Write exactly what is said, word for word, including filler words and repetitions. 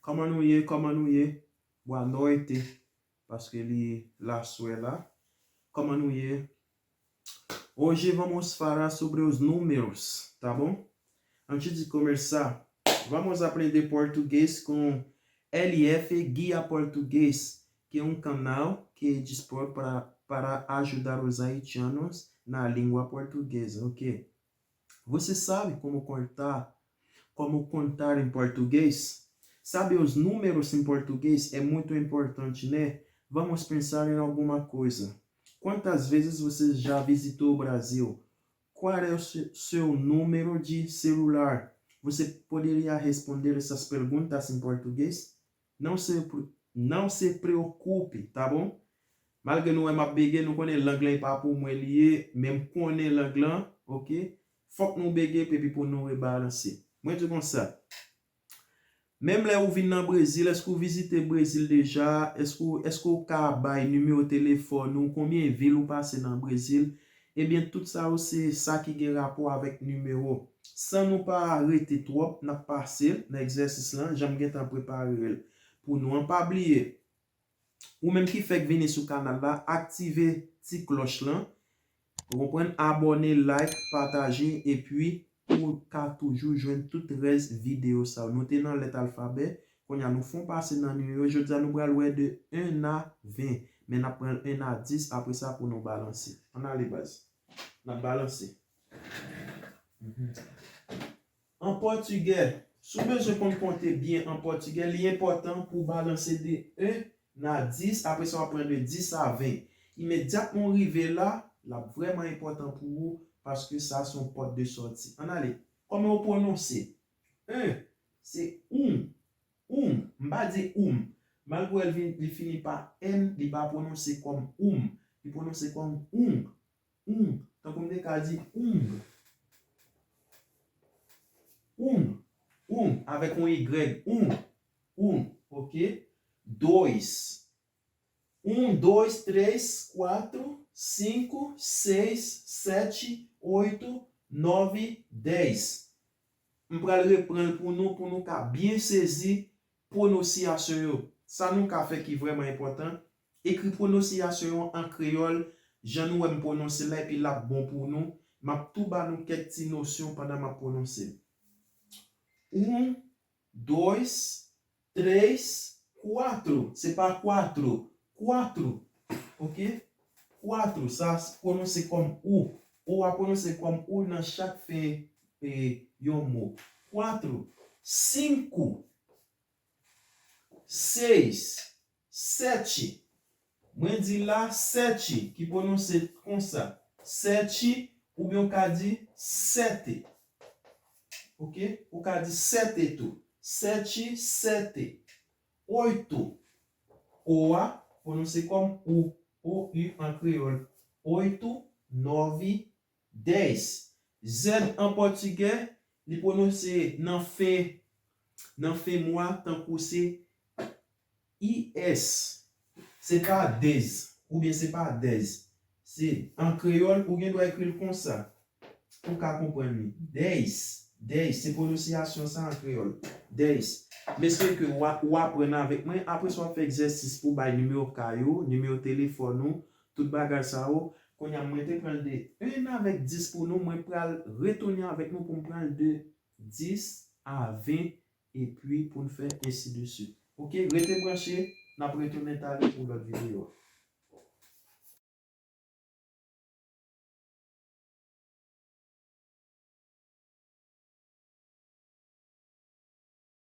Kòman nou ye? Kòman nou ye? Boa noite, paske li laswè la. Kòman nou ye? Hoje vamos falar sobre os números, tá bom? Antes de começar, vamos aprender português com L F Guia Português, que é um canal que é dispor pra, para ajudar os haitianos na língua portuguesa, ok? Você sabe como contar, como contar em português? Sabe os números em português? É muito importante, né? Vamos pensar em alguma coisa. Quantas vezes você já visitou o Brasil? Qual é o se- seu número de celular? Você poderia responder essas perguntas em português? Não se, pre- não se preocupe, tá bom? Malgre nou wè m ap bege, nou konnen lang lan e pa pou mwen li ye, men m konnen lang lan, ok? Fòk nou bege, epi pou nou rebalanse. Mwen di konsa, menm lè ou vin nan Brezil, èske ou vizite Brezil deja? Èske ou, èske ou ka bay nimewo telefòn ou? Konbyen vil ou pase nan Brezil? Ebyen, tout sa yo se sa ki gen rapò avèk nimewo. San nou pa rete twòp, n ap pase nan egzèsis lan, jan m gentan prepare l pou nou an. Pa bliye, ou menm ki fèk vini sou kanal la, aktive ti klòch lan, ou konprann, abòne, like, pataje, epi ou ka toujou jwenn tout rès videyo sa yo. Nou te nan lèt alfabè, kounye a nou fon pase nan nimewo. Jodi a nou pral wè de en a ven, men n ap pran en a dis apre sa pou nou balanse. Ann ale baz. N ap balanse. Mhm. An pòtigè, si w bezwen konn konte byen an pòtigè, li enpòtan pou w balanse de en a dis, apre sa w ap pran de dis a ven. Imedyatman w rive la, l ap vrèman enpòtan pou ou, paske sa se yon pòt de sòti. Ann ale. Kòman w pwononse? En, se un, un. M pa di um. Malgre l vin, li fini pa en, li pa pwononse kòm um. Li pwononse kòm ung. Ung. Tankou m te ka di ung. Ung. Ung. Avèk yon Y. Ung. Ung. Ok? Dois. Um, dois, três, quatro, cinco, seis, sete, oito, nove, dez. M pral reprann l pou nou, pou nou ka byen sezi pwononsiyasyon yo. Sa nou ka fè ki vrèman enpòtan, ekri pwononsiyasyon yo an kreyòl, jan nou wè m pwononse la, epi l ap bon pou nou. M ap tou ba nou kèk ti nosyon pandan m ap pwononse l. Un, dois, três, quatro. Se pa quatro, quatro. Ok? Quatro, sa s- pwononse kòm ou. Ou a pwononse kòm ou nan chak fen e, yon mo. Quatro, cinco, seis, sete. Mwen di la sete, ki pwononse konsa. Sete, oubyen ou ka di sete. Ok? Ou ka di sete tou. Sete, sete. Oito. O a pwononse kòm ou. O U an kreyòl. Oito, nove, dez. Z an pòtigè, li pwononse nan fen, nan fen mo a tankou se I S. Se pa dez, oubyen se pa dez. Se an kreyòl, ou gen dwa ekri l konsa. Pou w ka konprann li. Dez. Dez. Se pwononsiyasyon sa an kreyòl. Dez. M espere ke w a- w aprann avèk mwen. Apre sa, w ap fè egzèsis pou w bay nimewo kay ou, nimewo telefòn ou, tout bagay sa yo. Kounye a, mwen te pran l de en avèk dis pou nou. Mwen pral retounen avèk nou pou m pran l de dis a ven, epi pou n fè ensi de suit. Ok, rete branche, n ap retounen talè pou lòt videyo a.